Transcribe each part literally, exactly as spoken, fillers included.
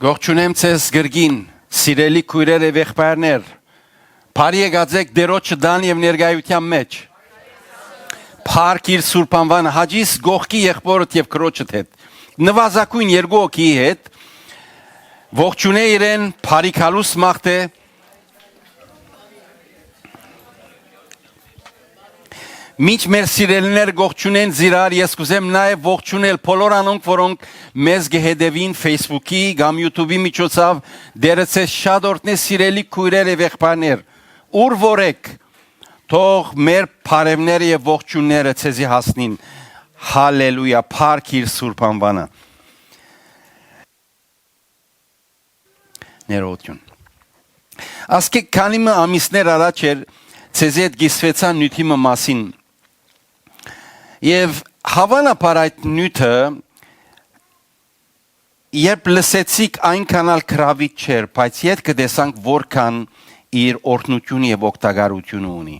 Կողջունեմ ձեզ կրկին, սիրելի քոյրեր եւ եղբայրներ։ Բարի եկած էք Տէրոջը տան եւ ներկայութեան մէջ։ Փառք իր սուրբ անուանը, հաճիս կողքի եղբօրդ եւ քրոջդ հետ, նուազագոյն երկու հոգիի հետ, ողջունէ իրեն, բարի գալուստ մաղթէ։ Մինչ մեր սիրելիները կողջունեն զիրար, ես կուզեմ նաեւ ողջունել բոլոր անոնք, որոնք մեզ կը հետեւին Facebook-ի կամ YouTube-ի միջոցաւ։ Տէրը ձեզ շատ օրհնէ, սիրելի քոյրեր եւ եղբայրներ, ուր որ էք, թող մեր բարեւները եւ ողջունները ձեզի հասնին։ Հալելույա, փառք իր սուրբ անուանը։ Ներողություն։ Ասկէ քանի մը ամիսներ առաջ էր, ձեզի հետ կիսուեցայ նիւթի մը մասին։ Եւ հաւանաբար այդ նիւթը, երբ լսեցիք, այնքան ալ գրաւիչ չէր, բայց ետքը տեսանք, որքան իր օրհնութիւնը եւ օգտակարութիւնը ունի։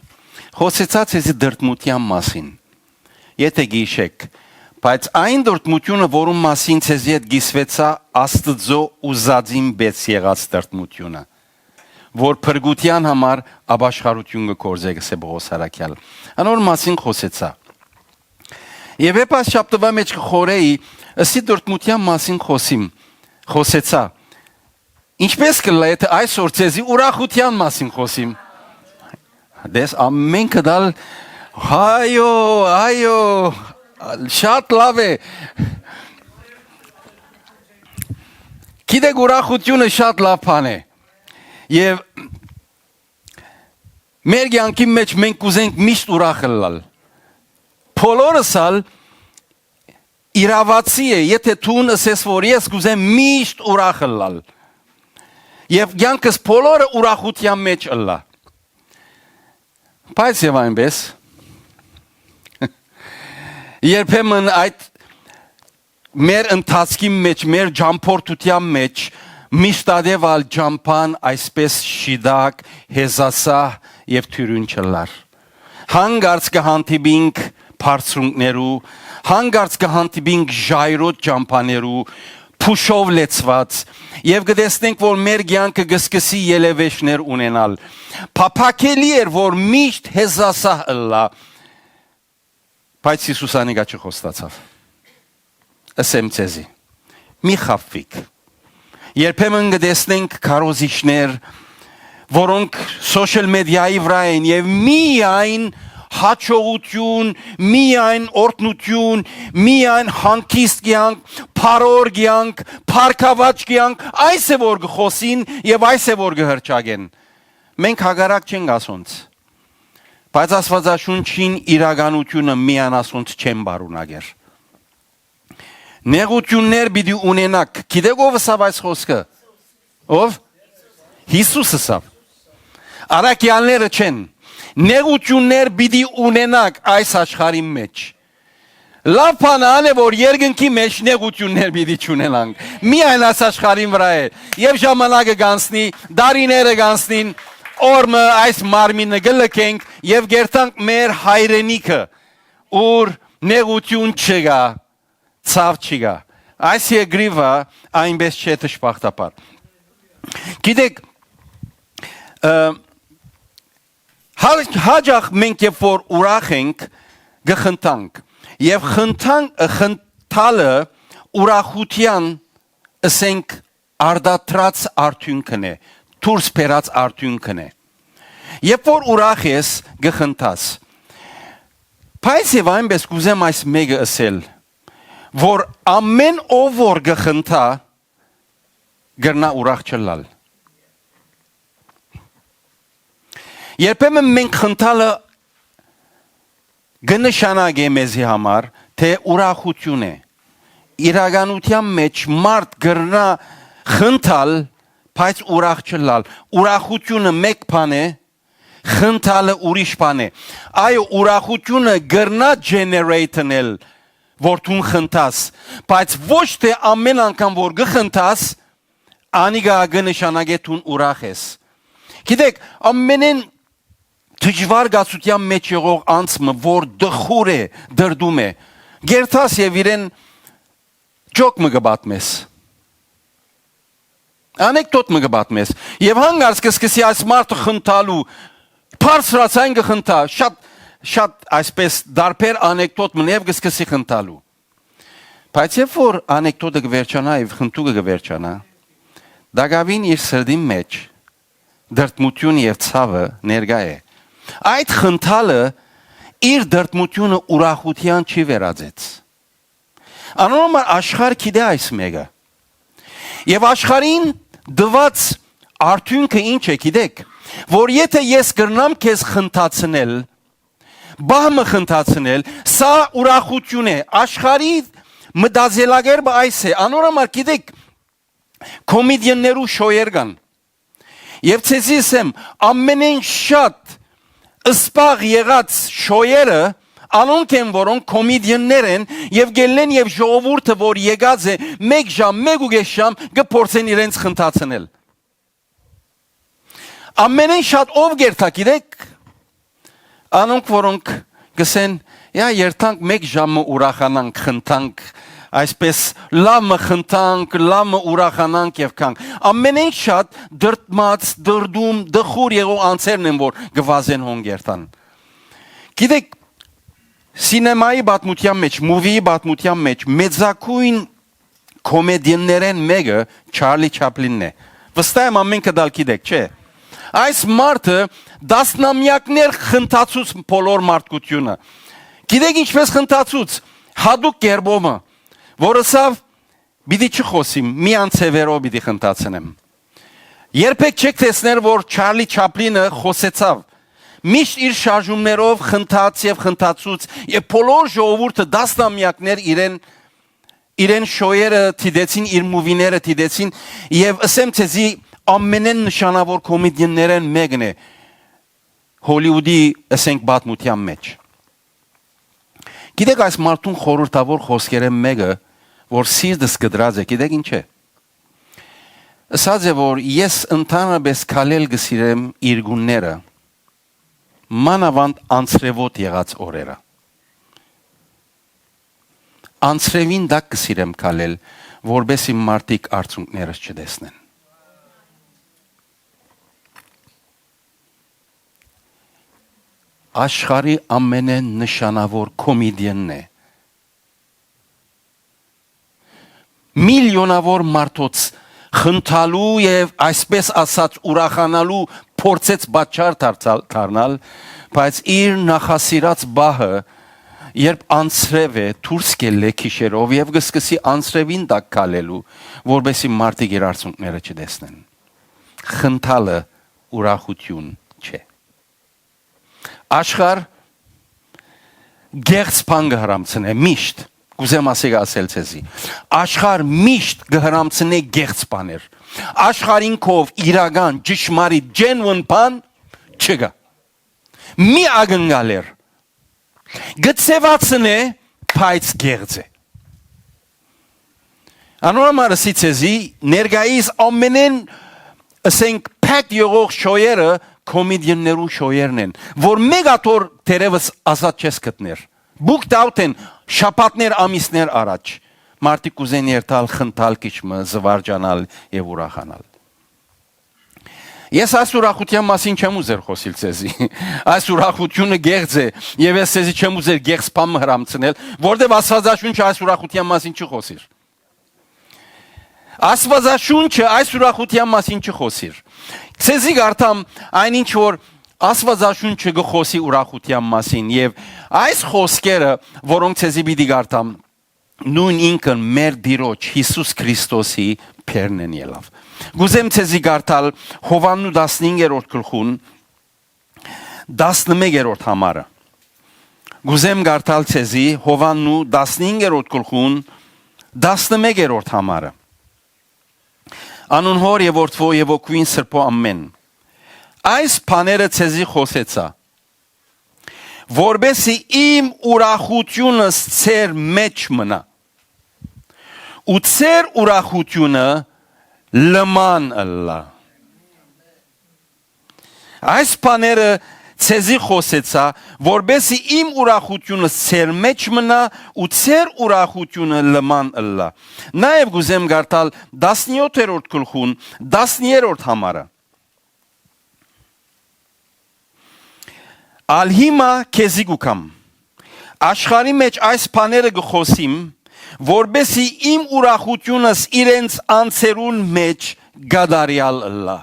Խօսեցայ ձեզի տրտմութեան մասին, եթէ կ'յիշէք, բայց այն տրտմութիւնը, որուն մասին ձեզի հետ կիսուեցայ, Աստուծոյ ուզածին պէս եղած տրտմութիւնը, որ փրկութեան համար ապաշխարութիւն կը գործէ, կ'ըսէ Պօղոս առաքեալ։ Անոր մասին խօսեցայ։ Եւ երբ այս շաբթուայ մէջ կը խորհէի, ըսի տրտմութեան մասին խօսիմ, խօսեցայ։ Ինչպէս կ'ըլլայ, եթէ այսօր ձեզի ուրախութեան մասին խօսիմ։ Դες, ամէնքը դալ, այո, այո, շատ լաւ է։ Գիտեք, ուրախութիւնը շատ լաւ բան է։ Եւ մեր կեանքի մէջ մենք կ'ուզենք միշտ ուրախ ըլլալ։ Բոլորս ալ իրաւացի է, եթէ դուն ըսես, որ ես կ'ուզեմ միշտ ուրախ ըլլալ։ Եւ կեանքս բոլորը ուրախութեան մէջ ըլլայ։ Բայց եւ այնպէս, երբեմն այդ մեր ընթացքին մէջ, մեր ճամբորդութեան մէջ, միշտ ատեւ ալ ճամբան այսպէս շիտակ, հեզասահ եւ թիւրին չըլլար։ Հանկարծ կը հանդիպինք բարձրունքներու, հանկարծ կը հանդիպինք ժայռոտ ճամբաներու, փուշով լեցուած, եւ կը տեսնենք, որ մեր կեանքը կը սկսի ելեւէջներ ունենալ։ Փափաքելի էր, որ միշտ հեզասահ ըլլայ, բայց Յիսուս անիկա չխոստացաւ։ Ըսեմ ձեզի, մի խաբուիք։ Երբեմն կը տեսնենք քարոզիչներ, որոնք social media-ի վրայ են եւ միայն յաջողութիւն, միայն օրհնութիւն, միայն հանգիստ կեանք, բարօր կեանք, բարգաւաճ կեանք, այս է որ կը խօսին եւ այս է որ կը հրճակեն։ Մենք հակառակ չենք ասոնց, բայց Աստուածաշունչին իրականութիւնը միայն ասոնց չեն պարունակեր։ Նեղութիւններ պիտի ունենաք։ Գիտեք ով ըսաւ այս խօսքը։ Ով։ Յիսուս ըսաւ։ Առաքեալները չեն։ Նեղութիւններ պիտի ունենաք այս աշխարհին մէջ։ Լաւ բանը ան է, որ երկնքի մէջ նեղութիւններ պիտի չունենանք։ Միայն այս աշխարհին վրայ է։ Եւ ժամանակը կանցնի, տարիները կանցնին, օր մը այս մարմինը կը լքենք եւ կերթանք մեր հայրենիքը, ուր նեղութիուն չկայ, ցաւ չկայ։ Այս երկրի վրայ այնպէս չէ, դժբախտաբար։ Գիտեք, ը, հա-, հաճախ մենք, երբ որ ուրախ ենք, կը խնդանք։ Եւ խնդանք, խնդալը ուրախութեան, ըսենք, արտադրած արդիւնքն է, դուրս բերած արդիւնքն է։ Երբ որ ուրախ ես, կը խնդաս։ Բայց եւ այնպէս կ'ուզեմ այս մէկը ըսել, որ ամէն ով որ կը խնդայ, կրնայ ուրախ չըլլալ։ Երբեմն մենք խնդալը կը նշանակէ մեզի համար, թէ ուրախութիւն է։ Իրականութեան մէջ մարդ կրնայ խնդալ, բայց ուրախ չըլլալ։ Ուրախութիւնը մէկ բան է, խնդալը ուրիշ բան է։ Այո, ուրախութիւնը կրնայ generate ընել, որ դուն խնդաս, բայց ոչ թէ ամէն անգամ որ կը խնդաս, անիկա կը նշանակէ դուն ուրախ ես։ Գիտեք, ամենէն դժուար կացութեան մէջ եղող անձ մը, որ տխուր է, դրդում է, կերթաս եւ իրեն ջոկ մը կը պատմես։ Անեկտոտ մը կը պատմես։ Եւ հանկարծ կը սկսի այս մարդը խնդալու, բարձրացան կը խնդայ, շատ, շատ այսպես դարբեր անեկտոտ մը եւ կը սկսի խնդալու։ Բայց երբ որ անեկտոտը կը վերջանայ եւ խնդուկը կը վերջանայ, տակաւին իր սրտին մէջ տրտմութիւնը եւ ցաւը ներկայ է։ Այդ խնդալը իր տրտմութիւնը ուրախութեան չի վերածեց։ Անոր համար աշխարհ գիտէ այս մէկը։ Եւ աշխարհին տուած արդիւնքը ինչ է, գիտեք, որ եթէ ես կրնամ քեզ խնդացնել, բահ մը խնդացնել, սա ուրախութիւն է, աշխարհի մտածելակերպը այս է, անոր համար գիտեք, կոմեդիաններու շոյեր կան։ Եւ ձեզի ըսեմ, ամենէն շատ սպաղ եղած շոյերը անոնք են, որոնք կոմեդիաններ են եւ գելլեն եւ ժողովուրդը, որ եկած է, մեկ ժամ, մեկ ու կես ժամ կը փորձեն իրենց խնդացնել։ Ամենէն շատ ով կերթայ, գիտեք, անոնք, որոնք կսեն, «Յա, երթանք, մեկ ժամ մը ուրախանանք, խնդանք, այսպես լաւ մը խնդանք, լաւ մը ուրախանանք եւ գանք»։ Ամենէն շատ դրդմած, դրդում, դխուր եղող անձերն են, որ կը վազեն հոն կերթան։ Գիտեք, սինեմայի պատմութեան մէջ, մուվիի պատմութեան մէջ մեծագոյն կոմեդիաններէն մէկը Չարլի Չապլինն է։ Վստահ եմ, ամենքը դալ գիտեք, չէ՞։ Այս մարդը տասնամեակներ խնդացուց բոլոր մարդկութիւնը։ Գիտեք ինչպես խնդացուց։ Հատուկ կերպով մը, որ ըսաւ, «Պիտի չխօսիմ, միայն ձեւերով պիտի խնդացնեմ»։ Երբեք չեք տեսներ, որ Չարլի Չապլինը խօսեցաւ։ Միշտ իր շարժումներով խնդաց եւ խնդացուց, եւ բոլոր ժողովուրդը տասնամեակներ իրեն, իրեն շոյերը դիտեցին, իր մուվիները դիտեցին, եւ ըսեմ ձեզի, ամենէն նշանաւոր կոմեդիաններէն մէկն է Հոլիուուդի, ըսենք, պատմութեան մէջ։ Գիտեք, այս մարդուն խորհրդաւոր խօսքերէն մէկը, որ սիրտս կտրած է, գիտեք ինչ է։ Ըսած է, որ ես ընդհանրապես քալել կը սիրեմ իրկունները, մանաւանդ անձրեւոտ եղած օրերը։ Անձրեւին տակ կը սիրեմ քալել, որպեսզի մարդիկ արցունքներս չտեսնեն։ Աշխարհի ամենէն նշանաւոր կոմեդիանն է։ Միլիոնաւոր մարդոց խնդալու եւ, այսպես ասած, ուրախանալու փորձեց պատճառ դարձալ, դառնալ, բայց իր նախասիրած բահը, երբ անձրեւ է, դուրս կելլէ գիշերով եւ կը սկսի անձրեւին տակ քալելու, որպեսզի մարդիկ իր արցունքները չտեսնեն։ Խնդալը ուրախութիւն չէ։ Աշխարհ կեղծ բան կը հրամցնէ միշտ, կ'ուզեմ ասիկա ասել ձեզի, աշխարհ միշտ կը հրամցնէ կեղծ բաներ։ Աշխարհին քով իրական, ճշմարիտ, genuine բան չկայ։ Մի ակնկալեր կը ձեւացնէ, բայց կեղծ է։ Անոր համար ըսի ձեզի, ներկայիս ամենէն, ըսենք, փակ եղող շոյերը կոմեդիաններու շոյերն են, որ մեկ աթոռ դերևս ազատ չես գտներ։ Booked out են շաբաթներ, ամիսներ առաջ։ Մարդիկ կ'ուզեն երթալ, խնդալ քիչ մը, զուարճանալ եւ ուրախանալ։ Ես այս ուրախութեան մասին չեմ ուզեր խօսիլ ձեզի։ Այս ուրախութիւնը կեղծ է, եւ ես ձեզի չեմ ուզեր կեղծ բան մը հրամցնել, որտեւ Աստուածաշունչը այս ուրախութեան մասին չի խօսիր։ Աստուածաշունչը այս ուրախութեան մասին չի խօսիր։ Ձեզի կարդամ այն ինչ որ Աստուածաշունչը կը խօսի ուրախութեան մասին, եւ այս խօսքերը, որոնք ձեզի պիտի կարդամ, նոյն ինքն մեր Տիրոջ Յիսուս Քրիստոսի բերն են ելաւ։ Կ'ուզեմ ձեզի կարդալ Յովհաննու տասնհինգերորդ գլխուն տասնմեկերորդ համարը։ Կ'ուզեմ կարդալ ձեզի Յովհաննու տասնհինգերորդ գլխուն տասնմեկերորդ համարը։ Անուն Հօր եւ Որդւոյ եւ Հոգւոյն Սրբոյ ամէն։ Այս բաները ձեզի խօսեցայ, որպեսզի իմ ուրախութիւնս ձեր մէջ մնայ, ու ձեր ուրախութիւնը լման ըլլայ։ Այս բաները ձեզի խօսեցայ, որպէս զի իմ ուրախութիւնս ձեր մէջ մնայ ու ձեր ուրախութիւնը լման ըլլայ»։ Նաեւ կ'ուզեմ կարդալ տասնեօթերորդ գլխուն տասներորդ համարը։ «Ալ հիմա քեզի կու գամ։ Աշխարհի մէջ այս բաները կը խօսիմ, որպէս զի իմ ուրախութիւնս իրենց անձերուն մէջ կատարեալ ըլլայ»։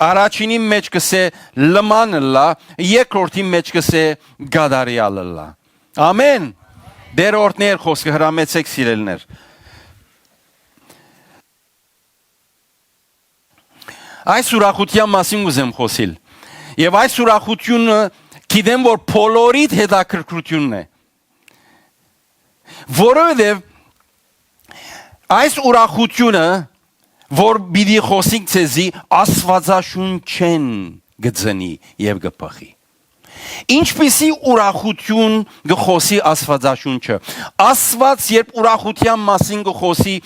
Առաջինին մէջ կ'ըսէ՝ «լման ըլլայ», երկրորդին մէջ կ'ըսէ՝ «կատարեալ ըլլայ»։ Ամեն։ Տէրը օրհնէ իր խօսքը, հրամեցէք, սիրելիներ։ Այս ուրախութեան մասին կ'ուզեմ խօսիլ։ Եւ այս ուրախութիւնը գիտեմ, որ բոլորիդ հետաքրքրութիւնն է։ Որովհետեւ այս ուրախութիւնը, որ պիտի խօսինք ձեզի, Աստուածաշունչէն կը ծնի եւ կը բխի։ Ինչպիսի՞ ուրախութիւն կը խօսի Աստուածաշունչը։ Աստուած, երբ ուրախութեան մասին կը խօսի,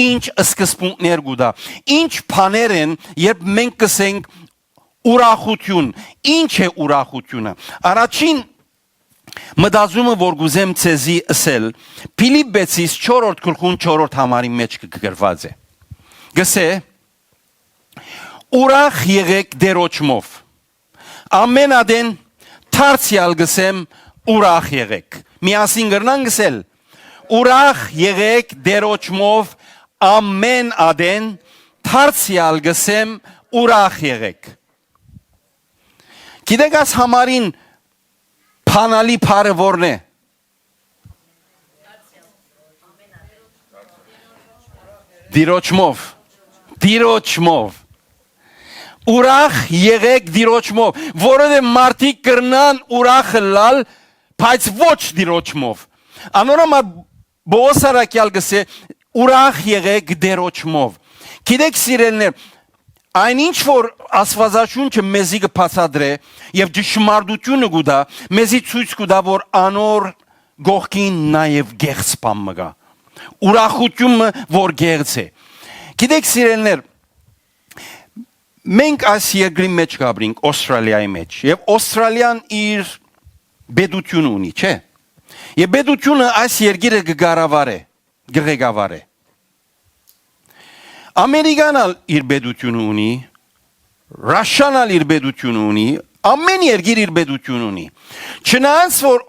ինչ սկզբունքներ կու տայ, ինչ բաներ են, երբ մենք կ'ըսենք ուրախութիւն, ինչ է ուրախութիւնը։ Առաջին մտածումը, որ կ'ուզեմ ձեզի ըսել, Փիլիպպեցիս չորրորդ գլխուն չորրորդ համարի մէջ կը գրուած է։ Կ'ըսէ. «Ուրախ եղէք Տէրոջմով։ Ամէն ատեն դարձեալ կ'ըսեմ՝ ուրախ եղէք»։ Միասին կրնանք ըսել. «Ուրախ եղէք Տէրոջմով ամէն ատեն, դարձեալ կ'ըսեմ՝ ուրախ եղէք»։ Գիտեք, այս համարին բանալի բառը ո՞րն է։ Տիրոջմով։ Տիրոջմով։ Ուրախ եղեք Տիրոջմով, որովհետև մարդիկ կրնան ուրախ ըլլալ, բայց ոչ Տիրոջմով։ Անոր համար Պողոս առաքեալ կ'ըսէ. «Ուրախ եղեք Տիրոջմով»։ Գիտեք, սիրելիներ, այն ինչ որ Աստուածաշունչը մեզի կը բացատրէ եւ ճշմարտությունը կու տայ, մեզի ցոյց կու տայ, որ անոր կողքին նաեւ կեղծ բան մը կայ։ Ուրախութիւնը, որ կեղծ է։ Գիտեք, սիրելիներ, մենք այս երկրի մէջ կ'ապրինք, Օստրալիայի մէջ, եւ Օստրալիան իր պետութիւնը ունի, չէ՞։ Եւ պետութիւնը այս երկիրը կը կառավարէ, կը ղեկավարէ։ Ամերիկան ալ իր պետութիւնը ունի, Ռաշան ալ իր պետութիւնը ունի, ամէն երկիր իր պետութիւնը ունի։ Չնայած որ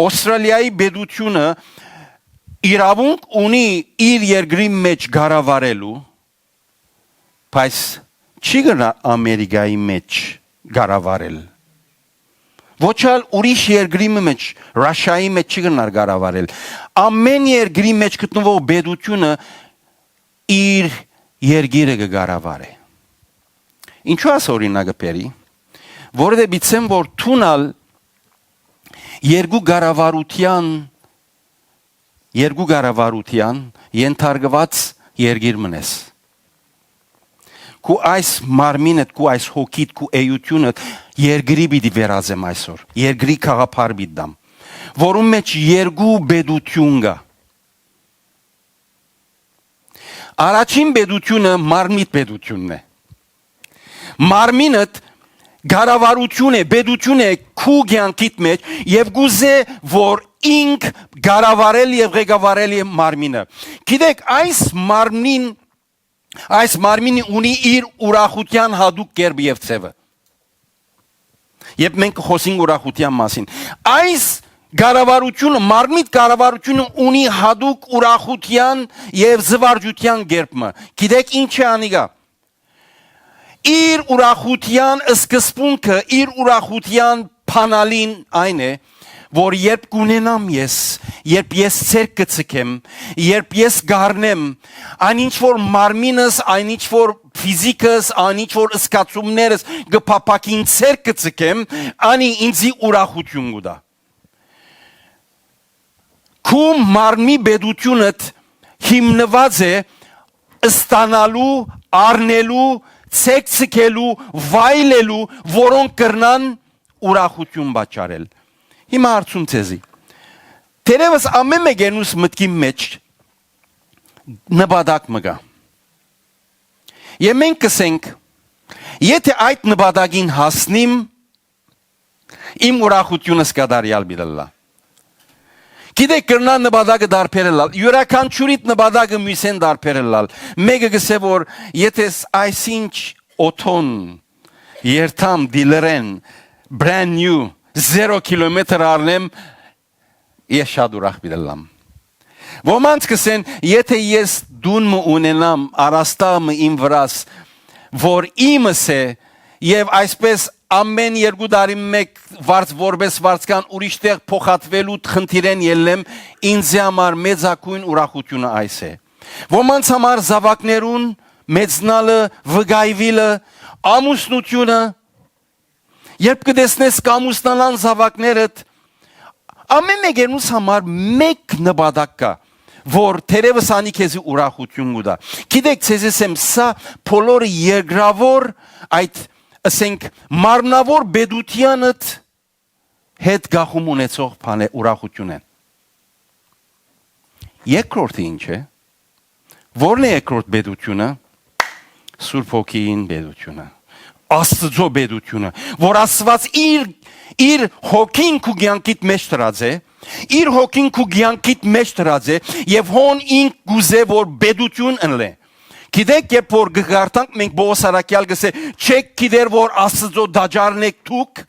Օստրալիայի պետութիւնը իրաւունք ունի իր երկրի մէջ կառավարելու, բայց չի կրնար Ամերիկայի մէջ կառավարել։ Ոչ ալ ուրիշ երկրի մը մէջ, Ռաշայի մէջ չի կրնար կառավարել։ Ամէն երկրի մէջ գտնուող պետութիւնը իր երկիրը կը կառավարէ։ Ինչու՞ աս օրինակը բերի, որովհետև գիտեմ որ դուն ալ երկու կառավարութեան, երկու կառավարութեան ենթարկուած երկիր մըն ես։ Քու այս մարմինդ, քու այս հոգիդ, քու էութիւնդ երկրի պիտի վերածեմ այսօր, երկրի գաղափար պիտի տամ, որուն մէջ երկու պետութիւն կայ։ Առաջին պետութիւնը մարմնիդ պետութիւնն է։ Մարմինդ կառավարութիւն է, պետութիւն է քու կեանքիդ մէջ եւ կ'ուզէ որ ինք կառավարել եւ ղեկավարել է մարմինը։ Գիտեք, այս մարմնին, այս մարմինը ունի իր ուրախութեան յատուկ կերպը եւ ձեւը։ Երբ մենք կը խօսենք ուրախութեան մասին, այս կառավարութիւնը, մարմնիդ կառավարութիւնը ունի յատուկ ուրախութեան եւ զվարճութեան կերպ մը։ Գիտեք ի՞նչ է անիկա։ Իր ուրախութեան սկզբունքը, իր ուրախութեան բանալին այն է, որ երբ կունենամ ես, երբ ես ձեռք կը ցկեմ, երբ ես կառնեմ, այն ինչ որ մարմինս, այն ինչ որ ֆիզիկս, այն ինչ որ զգացումներս կը փափաքին ձեռք կը ցկեմ, անի ինձի ուրախութիւն կու տայ։ Քու մարմնի պետութիւնդ հիմնուած է ստանալու, առնելու, ձեռք ցկելու, վայելելու, որոնք կրնան ուրախութիւն պատճառել։ Հիմա հարցում ձեզի. թերևս ամէն մէկերնուս մտքի մէջ նպատակ մը կայ։ Եւ մենք կ'ըսենք, եթե այդ նպատակին հասնիմ, իմ ուրախութիւնս կատարեալ պիտի ըլլայ։ Գիտեք, կրնայ նպատակը տարբեր ըլլալ, իւրաքանչիւրիդ նպատակը միւսէն տարբեր ըլլալ։ Մէկը կ'ըսէ, որ եթե ս-, այսինչ օթոն երթամ դիլերեն, brand new, զերո կիլոմետր առնեմ, ես շատ ուրախ պիտի ըլլամ։ Ոմանց կ'ըսեն, եթե ես տուն մը ունենամ, առաստաղ մը իմ վրաս, որ իմս է, եւ այսպես ամէն երկու տարին մէկ վարձ-, որպես վարձկան ուրիշ տեղ փոխատուելու խնդիրէն ելլեմ, ինձի համար մեծագոյն ուրախութիւնը այս է։ Ոմանց համար զաւակներուն մեծնալը, վկայուիլը, ամուսնութիւնը, երբ կը տեսնես կ'ամուսնանան զաւակներդ, ամէն մէկերնուս համար մէկ նպատակ կայ, որ թերեւս անի քեզի ուրախութիւն կու տայ։ Գիտեք, ձեզի ըսեմ, սա բոլորը երկրաւոր, այդ, ըսենք, մարմնաւոր պետութեանդ հետ կախում ունեցող բան է, ուրախութիւն է։ Երկրորդը ի՞նչ է։ Ո՞րն է երկրորդ պետութիւնը։ Սուրբ Հոգին պետութիւնը, Աստուծոյ պետութիւնը, որ Աստուած իր, իր հոգին քու կեանքիդ մէջ դրած է, իր հոգին քու կեանքիդ մէջ դրած է, եւ հոն ինք կ'ուզէ, որ պետութիւն ընլէ։ Գիտեք, երբ որ կը կարդանք, մենք Պողոս առաքեալ կ'ըսէ, «Չէք գիտեր, որ Աստուծոյ տաճարն էք դուք»։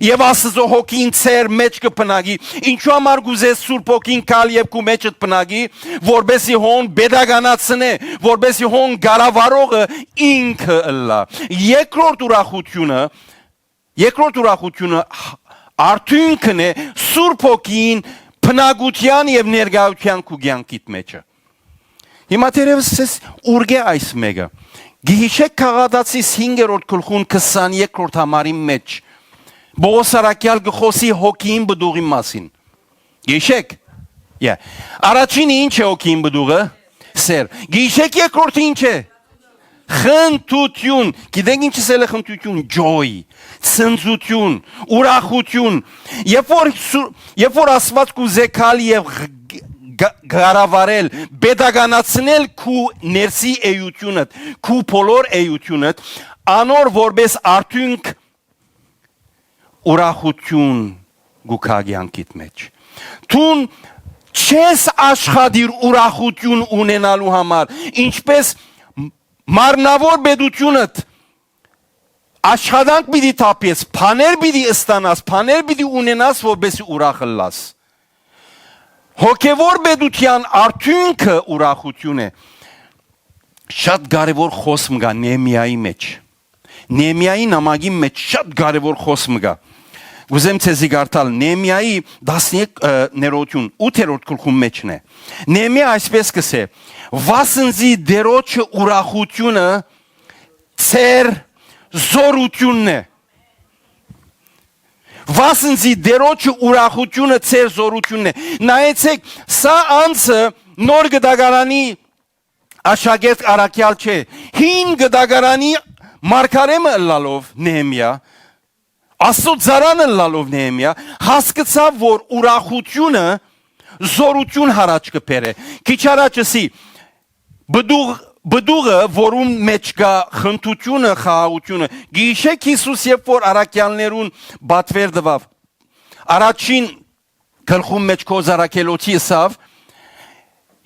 Եւ Աստուծոյ հոգին ձեր մէջ կը բնակի։ Ինչու համար կ'ուզես Սուրբ Հոգին գալ եւ քու մէջդ բնակի, որպեսզի հոն պետականացնէ, որպեսզի հոն կառավարողը ինքը ըլլայ։ Երկրորդ ուրախութիւնը, երկրորդ ուրախութիւնը արդիւնքն է Սուրբ Հոգին բնակութեան եւ ներկայութեան քու կեանքիդ մէջը։ Հիմա թերեւս ես ուրկէ այս մէկը։ Գիհիշեք Գաղատացիս հինգերորդ գլխուն քսաներկրորդ համարին մէջ Պողոս առաքեալ կը խօսի հոգին պտուղին մասին։ Գիհիշեք։ Yeah. Առաջինը ի՞նչ է հոգին պտուղը։ Սեր։ Գիհիշեք երկրորդը ի՞նչ է։ Խնդութիւն։ Գիտենք ի՞նչ ըսել է խնդութիւն։ Joy, ցնծութիւն, ուրախութիւն։ Երբ որ սու-, երբ որ Աստուած կ'ուզէ գալ եւ գ-, գ-, կառավարել, պետականացնել քու ներսի էութիւնդ, քու բոլոր էութիւնդ, անոր որպես արդիւնք ուրախութիւն գու գայ կեանքիդ մէջ։ Դուն չես աշխատիր ուրախութիւն ունենալու համար, ինչպես մարմնաւոր պետութիւնդ աշխատանք պիտի թափես, բաներ պիտի ստանաս, բաներ պիտի ունենաս, որպեսզի ուրախ ըլլաս։ Հոգեւոր պետութեան արդիւնքը ուրախութիւն է։ Շատ կարեւոր խօս մը կայ Նեհեմիայի մէջ։ Նեհեմիայի նամակի մէջ շատ կարեւոր խօս մը կայ։ Կ'ուզեմ ձեզի կարդալ Նեհեմիայի տասներկու, ը, ներողություն, ութերորդ գլխուն մէջն է։ Նեհեմիա այսպես կ'ըսէ. «Վասն զի Տէրոջը ուրախութիւնը ձեր զօրութիւնն է»։ Վասն զի Տէրոջը ուրախութիւնը ձեր զօրութիւնն է։ Նայեցեք, սա անձը նոր կտակարանի աշակերտ առաքեալ չէ։ Հին կտակարանի մարգարէ մը ըլլալով Նեհեմիա, Աստուծոյ ծառան ըլլալով Նեհեմիա, հասկցաւ, որ ուրախութիւնը զօրութիւն յառաջ կը բերէ։ Քիչ առաջ ըսի, պտուղ-, պտուղը, որուն մէջ կայ խնդութիւնը, խաղաղութիւնը։ Գիհիշեք Յիսուս, երբ որ առաքեալներուն պատուէր տուաւ, առաջին գլխուն մէջ Պողոս առաքելոցի ըսաւ.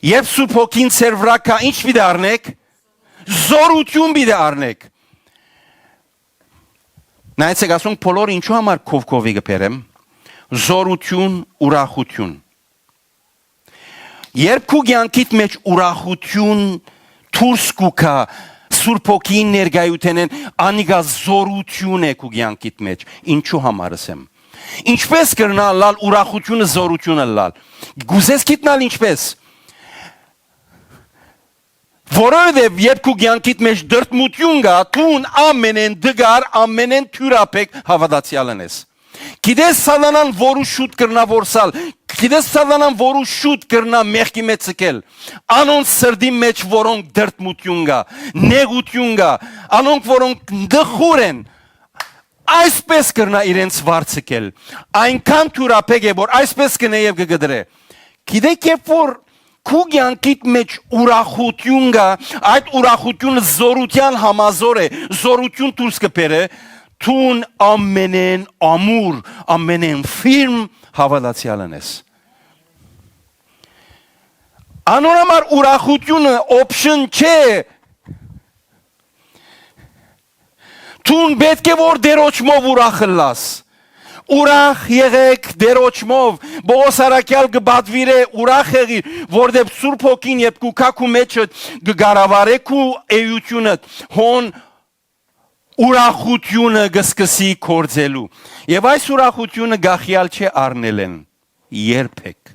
«Երբ Սուրբ Հոգին ձեր վրայ գայ, ի՞նչ պիտի առնէք։ Զօրութիւն պիտի առնէք»։ Նայեցեք, ասոնք բոլորը ինչու համար քովքովի կը բերեմ։ Զօրութիւն, ուրախութիւն։ Երբ քու կեանքիդ մէջ ուրախութիւն դուրս կու գայ, Սուրբ Հոգին ներկայութենէն, անիկա զօրութիւն է քու կեանքիդ մէջ։ Ինչու համար ըսեմ։ Ինչպե՞ս կրնայ ըլլալ ուրախութիւնը զօրութիւն ըլլալ։ Կ'ուզես գիտնալ ինչպե՞ս։ Որովհետեւ երբ քու կեանքիդ մէջ դրդմութիւն կայ, դուն ամենէն տկար, ամենէն թիւրաբեկ հաւատացեալն ես։ Գիտես սատանան որու շուտ կրնայ որսալ, գիտես սատանան որու շուտ կրնայ մեղքի մէջ ձգել։ Անոնց սրտին մէջ, որոնք դրդմութիւն կայ, նեղութիւն կայ, անոնք, որոնք տխուր են, այսպես կրնայ իրենց վարձ ձգել։ Այնքան թիւրաբեկ է, որ այսպես կ'ընէ եւ կը կտրէ։ Գիտեք, երբ որ քու կեանքիդ մէջ ուրախութիւն կայ, այդ ուրախութիւնը զօրութեան համազոր է, զօրութիւն դուրս կը բերէ, դուն ամենէն ամուր, ամենէն ֆիրմ հաւատացեալն ես։ Անոր համար ուրախութիւնը option չէ։ Դուն պէտք է որ Տէրոջմով ուրախ ըլլաս։ Ուրախ եղէք Տէրոջմով։ Պողոս առաքեալ կը պատուիրէ, ուրախ եղիր, որտեւ Սուրբ Հոգին երբ կու գայ քու մէջդ, կը կառավարէ քու էութիւնդ, հոն ուրախութիւնը կը սկսի գործելու։ Եւ այս ուրախութիւնը գախեալ չէ առնելէն երբեք։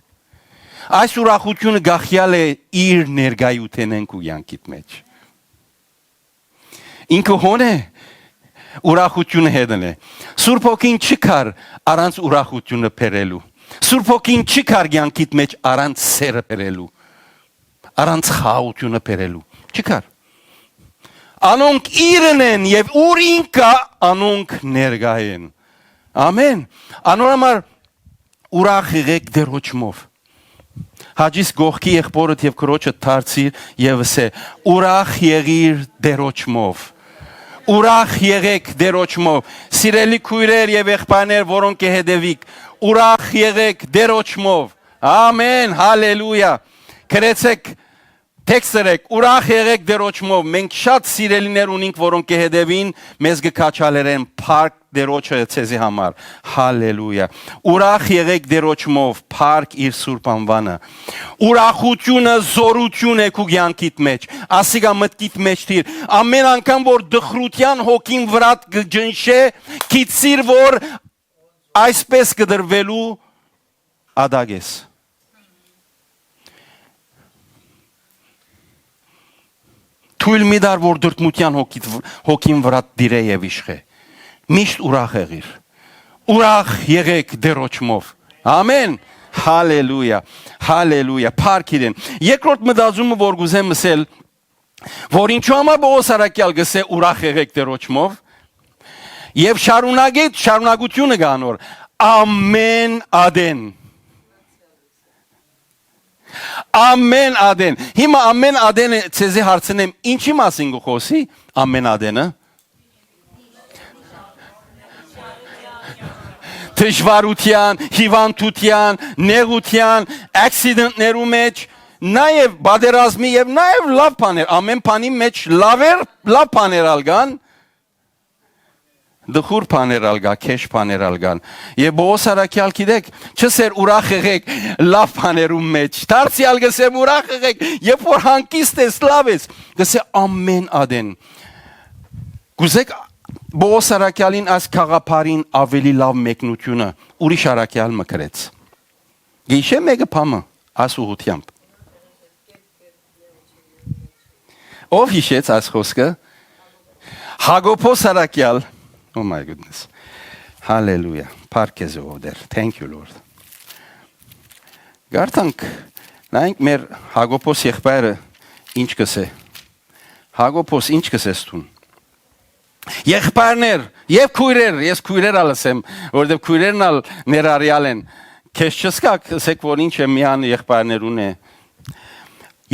Այս ուրախութիւնը գախեալ է իր ներկայութենէն քու կեանքիդ մէջ։ Ինքը հոն է, ուրախութիւնը հետն է։ Սուրբ Հոգին չի գար առանց ուրախութիւնը բերելու։ Սուրբ Հոգին չի գար կեանքիդ մէջ առանց սերը բերելու, առանց խաղաղութիւնը բերելու։ Չի գար։ Անոնք իրեն են եւ ուր ինք կայ, անոնք ներկայ են։ Ամեն։ Անոր համար ուրախ եղեք Տէրոջմով։ Հաճիս կողքի եղբօրդ եւ քրոջդ դարձիր եւ ըսէ. «Ուրախ եղիր Տէրոջմով»։ Ուրախ եղեք Տէրոջմով։ Սիրելի քոյրեր եւ եղբայրներ, որոնք կը հետեւիք, ուրախ եղեք Տէրոջմով։ Ամեն, հալելույա։ Գրեցեք, թեքստ ըրեք, ուրախ եղեք Տէրոջմով։ Մենք շատ սիրելիներ ունենք, որոնք կը հետեւին, մեզ կը քաջալերեն, փառք Տէրոջը ձեզի համար։ Հալելույա։ Ուրախ եղեք Տէրոջմով, փառք իր սուրբ անուանը։ Ուրախութիւնը զօրութիւն է քու կեանքիդ մէջ, ասիկա մտքիդ մէջ դիր։ Ամեն անգամ որ տխրութեան հոգին վրադ կը ջնշէ, գիտցիր որ այսպես կը դրվելու ատակ ես։ Թոյլ մի տար որ դրդմութեան հոգիդ, հոգին վրադ տիրէ եւ իշխէ։ Միշտ ուրախ եղիր։ Ուրախ եղեք Տէրոջմով։ Ամեն։ Հալելույա։ Հալելույա։ Փառք իրեն։ Երկրորդ մտածումը որ կուզեմ ասել, որ ինչու համար Պողոս առաքեալ կ'ըսէ ուրախ եղեք Տէրոջմով, եւ շարունակեց, շարունակութիւնը կա անոր, ամեն ատեն։ Ամեն ատեն։ Հիմա ամեն ատենը ձեզի հարցնեմ, ինչի՞ մասին կը խօսի ամեն ատենը։ Դժվարութեան, հիւանդութեան, նեղութեան, accident-ներու մէջ, նաեւ պատերազմի եւ նաեւ լաւ բաներ, ամեն բանի մէջ լաւեր, լաւ բաներ ալ կան, տխուր բաներ ալ կա, քեշ բաներ ալ կան։ Եւ Պողոս առաքեալ, գիտեք, չ'ըսեր ուրախ եղեք լաւ բաներուն մէջ, դարձեալ կ'ըսեմ ուրախ եղեք, երբ որ հանգիստ ես, լաւ ես, կ'ըսէ ամեն ատեն։ Կ'ուզեք Պողոս առաքեալին այս գաղափարին աւելի լաւ մեկնութիւնը ուրիշ առաքեալ մը գրեց։ Գիշե մէկը բանը այս ուղղութեամբ։ Ո՞վ յիշեց այս խօսքը։ Յակոբոս առաքեալ։ Oh my goodness. Հալելույա։ Փառք քեզ, ով Տէր։ Thank you, Lord. Գարթանք, նայենք մեր Յակոբոս եղբայրը ինչ կ'ըսէ։ Յակոբոս, ինչ կ'ըսես դուն։ Եղբայրներ եւ քոյրեր, ես քոյրեր ալ ըսեմ, որովհետեւ քոյրերն ալ ներառյալ են։ Քեզ չսկաք, ըսեք, որ ինչ է, միան եղբայրներուն է։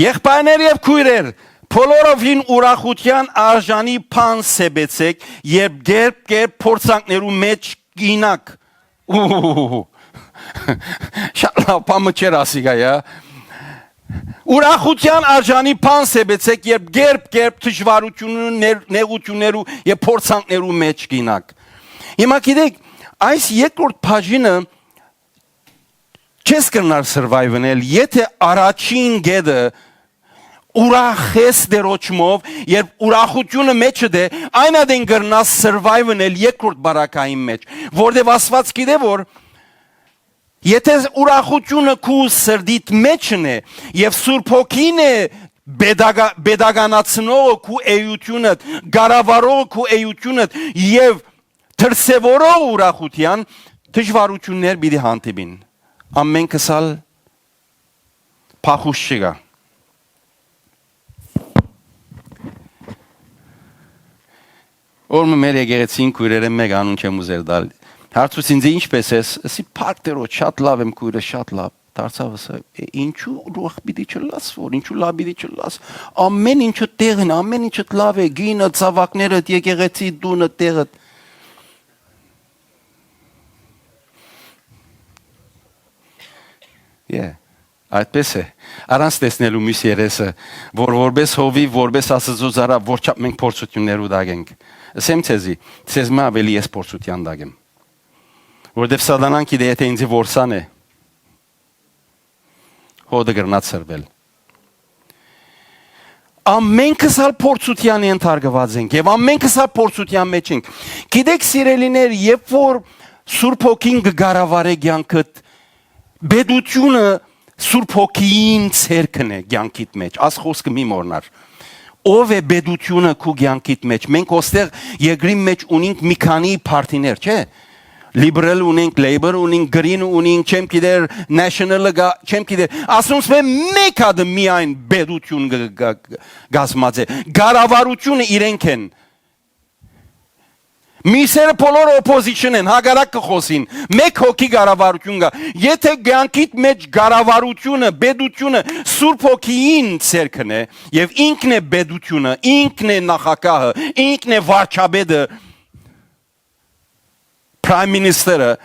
Եղբայրներ եւ քոյրեր, բոլորովին ուրախութեան արժանի բան սեպեցեք, երբ կերպ-կերպ փորձանքներու մէջ կ'իյնաք։ Ու, շատ լաւ բան մը չէր ասիկա, յա։ Ուրախութեան արժանի բան սեպեցեք, երբ կերպ-կերպ դժվարութիւններու, ներ-, նեղութիւններու եւ փորձանքներու մէջ կ'իյնաք։ Հիմա գիտեք, այս երկրորդ բաժինը չես կրնար survive-նել, եթե առաջին կետը ուրախ ես Տէրոջմով, երբ ուրախութիւնը մէջդ է, այն ատեն կրնաս survive-նել երկրորդ բարակային մէջ, որտեւ Աստուած գիտէ որ եթե ուրախութիւնը քու սրտիդ մէջն է եւ Սուրբ Հոգին է պետագա-, պետականացնողը քու էութիւնդ, կառավարողը քու էութիւնդ եւ դրսեւորողը ուրախութեան, դժվարութիւններ պիտի հանդիպին։ Ամենքս ալ փախուս չկայ։ Օր մը մեր եկեղեցին քոյրերէն մէկ անուն չեմ ուզեր տալ։ Հարցուց ինձ. «Ինչպէս ես»։ Ըսի. «Փառք Տէրոջ, շատ լաւ եմ, քոյրը, շատ լաւ»։ Դարձաւ ըսի. «Է, ինչու ուրախ պիտի չըլլաս, որ ինչու լաւ պիտի չըլլաս։ Ամեն ինչը տեղն, ամեն ինչը լաւ է, գինը, ցաւակներդ, եկեղեցի, տունը, տեղը»։ Yeah. Այդպես է։ Առանց տեսնելու մյուս երեսը, որ որպես հովիւ, որպես Աստուծոյ ծառայ, որչափ մենք փորձութիւններու տակ ենք։ Ըսեմ ձեզի, ձեզմէ աւելի ես փորձութեան տակ եմ։ Որտեւ Սատանան գիտէ, եթէ ինձի որսան է, հոդը կրնայ ցրուել։ Ամենքս ալ փորձութեան ենթարկուած ենք եւ ամենքս ալ փորձութեան մէջ ենք։ Գիտեք, սիրելիներ, երբ որ Սուրբ Հոգին կը կառավարէ կեանքդ, պետութիւնը Սուրբ Հոգիին ձեռքն է կեանքիդ մէջ։ Աս խօսքը մի մոռնար։ Ո՞վ է պետութիւնը քու կեանքիդ մէջ։ Մենք ոստեղ երկրին մէջ ունինք մի քանի party-ներ, չէ՞։ Liberal ունենք, Labour ունենք, Green ունենք, չեմ գիտեր, National-ը գա, չեմ գիտեր։ Ասոնցմէ մէկ հատը միայն պետութիւն գ-, գ-, գ-, գազմած է։ Կառավարութիւնը իրենք են։ Միսերը բոլոր opposition են, հակառակ կը խօսին։ Մէկ հոգի կառավարութիւն կայ։ Եթէ կեանքիդ մէջ կառավարութիւնը, պետութիւնը Սուրբ Հոգիին ձեռքն է, եւ ինքն է պետութիւնը, ինքն է նախագահը, ինքն է վարչապետը, Prime Minister-ը,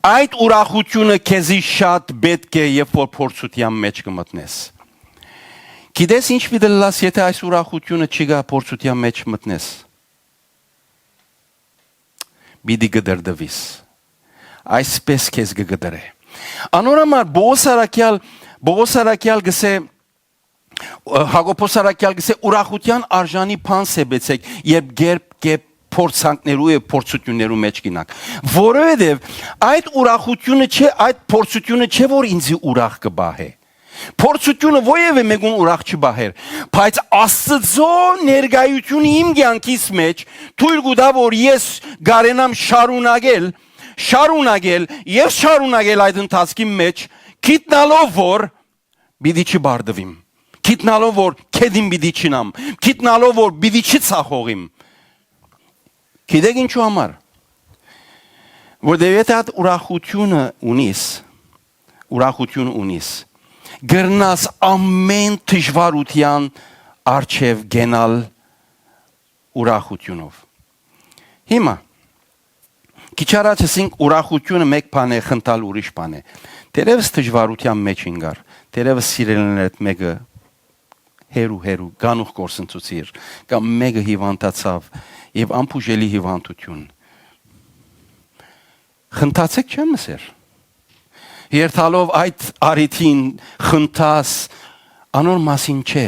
այդ ուրախութիւնը քեզի շատ պէտք է, երբ որ փորձութեան մէջ կը մտնես։ Գիտես ինչ պիտի ըլլաս, եթէ այս ուրախութիւնը չի գայ, փորձութեան մէջ մտնես։ Պիտի կտրտուիս։ Այսպես քեզ կը կտրէ։ Անոր համար Պողոս առաքեալ, Պողոս առաքեալ գսէ, Հակոբոս առաքեալ գսէ, «Ուրախութեան արժանի բան սեպեցէք, երբ կերպ կերպ փորձանքներու եւ փորձութիւններու մէջ կ'ինաք»։ Որովհետեւ այդ ուրախութիւնը չէ, այդ փորձութիւնը չէ, որ ինձի ուրախ կը պահէ։ Փորձութիւնը որեւէ մեկուն ուրախ չի պահեր, բայց Աստուծոյ ներկայութիւնը իմ կեանքիս մէջ թոյլ կու տայ, որ ես կարենամ շարունակել, շարունակել եւ շարունակել այդ ընթացքին մէջ, գիտնալով որ պիտի չպարտուիմ, գիտնալով որ գետին պիտի չինամ, գիտնալով որ պիտի չցախողիմ։ Գիտեք ինչու համար։ Որտեւ եթէ այդ ուրախութիւնը ունիս, ուրախութիւն ունիս, կրնաս ամէն դժուարութեան առջեւ կենալ ուրախութիւնով։ Հիմա, քիչ առաջ ասինք, ուրախութիւնը մէկ բան է, խնդալ ուրիշ բան է։ Դերևս դժուարութեան մէջ ինկար, դերևս սիրելիներդ մէկը հերու, հերու, գանուխ կորսնցուցիր, կամ մէկը հիւանդացաւ եւ անբուժելի հիւանդութիւն։ Խնդացէք չեմ ըսեր։ Երթալով այդ առիթին խնդաս, անոր մասին չէ։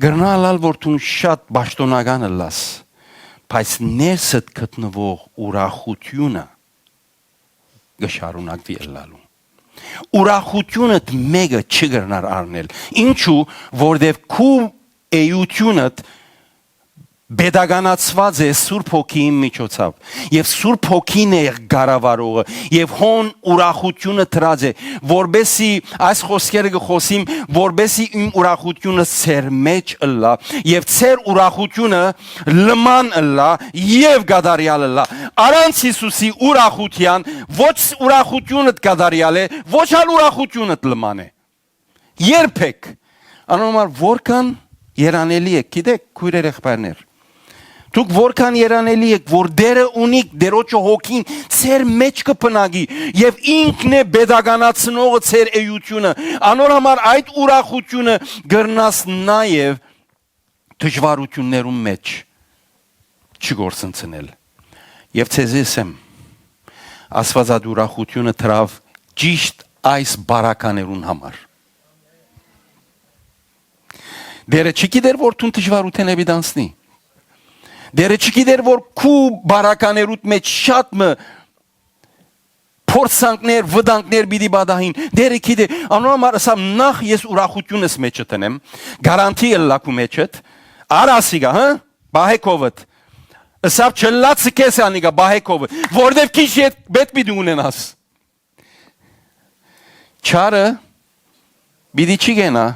Կրնայ ըլլալ, որ դուն շատ պաշտօնական ըլլաս, բայց ներսդ գտնուող ուրախութիւնը կը շարունակուի ըլլալու։ Ուրախութիւնդ մէկը չի կրնար առնել։ Ինչու՞, որտեւ քու էութիւնդ պետականացուած է Սուրբ Հոգիին միջոցաւ, եւ Սուրբ Հոգին է կառավարողը, եւ հոն ուրախութիւնը դրած է, որպեսզի, այս խօսքերը կը խօսիմ, որպեսզի իմ ուրախութիւնը ձեր մէջ ըլլայ, եւ ձեր ուրախութիւնը լման ըլլայ եւ կատարեալ ըլլայ։ Առանց Յիսուսի ուրախութեան ոչ ուրախութիւնդ կատարեալ է, ոչ ալ ուրախութիւնդ լման է։ Երբեք։ Անոր համար որքան երանելի եք, գիտեք, քոյրեր, եղբայրներ, դուք որքան երանելի եք, որ Տերը ունիք, Տերոջը Հոգին ձեր մէջ կը բնակի, եւ ինքն է պետականացնողը ձեր էութիւնը։ Անոր համար այդ ուրախութիւնը կրնաս նաեւ դժուարութիւններուն մէջ չկորսնցնել։ Եւ ձեզի ըսեմ, Աստուած այդ ուրախութիւնը դրաւ ճիշտ այս բարականերուն համար։ Տերը չի գիտեր, որ դուն դժուարութենէ պիտի անցնի։ Տերը չի գիտեր, որ քու բարականերուդ մէջ շատ մը փորձանքներ, վտանգներ պիտի պատահին։ Տերը գիտեր, անոր համար ըսաւ, «Նախ ես ուրախութիւնս մէջը դնեմ, գարանթի ըլլայ քու մէջդ, առ ասիկա, հա, պահէ քովդ»։ Ըսաւ, «Չլացը քեզ անիկա, պահէ քովդ, որտեւ քիչ յետ պէտք պիտի ունենաս»։ Չարը պիտի չի կենայ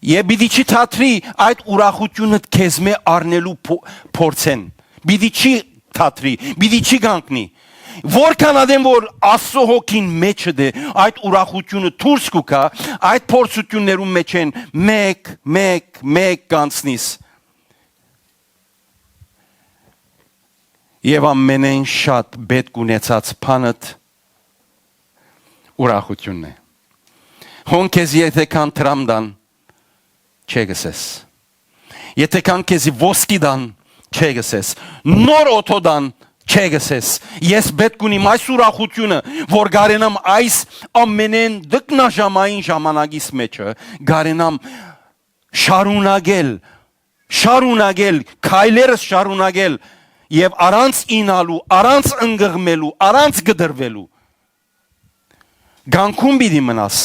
եւ պիտի չի թատրի այդ ուրախութիւնը քեզմէ առնելու փո-, փորձեն։ Պիտի չի թատրի, պիտի չի կանգնի։ Որքան ատեն որ Աստծո Հոգին մէջդ է, այդ ուրախութիւնը դուրս կու գայ, այդ փորձութիւններուն մէջ են մէկ, մէկ, մէկ կանցնիս։ Եւ ամենէն շատ պէտք ունեցած բանդ, ուրախութիւնն է։ Հոն քեզի եթէ քան դրամ տան, չէ կ'ըսես։ Եթէ քան քեզի ոսկի տան, չէ կ'ըսես։ Նոր օթոյ տան, չէ կ'ըսես։ Ես պէտք ունիմ այս ուրախութիւնը, որ կարենամ այս ամենէն տկնաժամային ժամանակիս մէջը, կարենամ շարունակել, շարունակել, քայլերս շարունակել եւ առանց իյնալու, առանց ընկղմելու, առանց կտրուելու։ Կանգուն պիտի մնաս,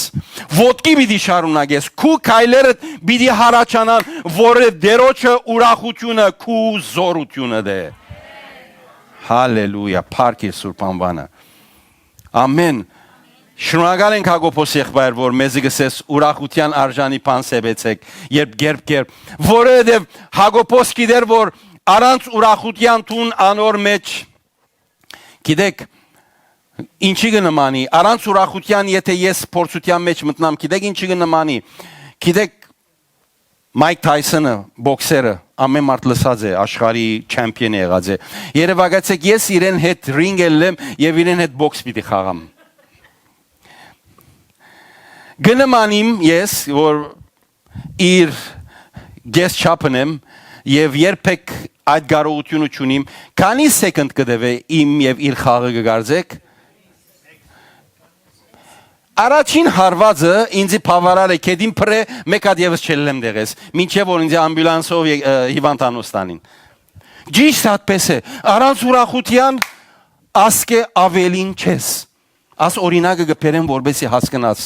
ոտքի պիտի շարունակես, քու քայլերդ պիտի յառաջանան, որովհետեւ Տէրոջը ուրախութիւնը քու զօրութիւնդ է։ Հալելույա, փառք իր սուրբ անուանը։ Ամեն։ Շնորհակալ ենք Յակոբոս եղբայր, որ մեզի կ'ըսես ուրախութեան արժանի բան սեպեցեք, երբ կերպ կերպ, որովհետեւ Յակոբոս գիտեր, որ առանց ուրախութեան տուն անոր մէջ, գիտեք, ինչի կը նմանի, առանց ուրախութեան, եթէ ես փորձութեան մէջ մտնամ, գիտեք, ինչի կը նմանի, գիտեք, Մայք Թայսոնը, բոքսերը, ամեն մարդ լսած է, աշխարհի չեմպիոն եղած է։ Երեւակայեցեք, ես իրեն հետ ռինգ ելլեմ եւ իրեն հետ բոքս պիտի խաղամ։ Կը նմանիմ ես, որ իր կես չափն եմ եւ երբեք այդ կարողութիւնը չունիմ, քանի second կը տեւէ իմ եւ իր խաղը կը կարծեք։ Առաջին հարվածը ինձի բաւարար է, գետին փռէ, մէկ հատ եւս չելլեմ տեղէս, մինչեւ որ ինձի ամբիլանսով ե-, ը, հիվանդանոց տանին։ Ճիշդ այդպես է, առանց ուրախութեան ասկէ ավելին չես։ Աս օրինակը կը բերեմ, որպեսզի հասկնաս։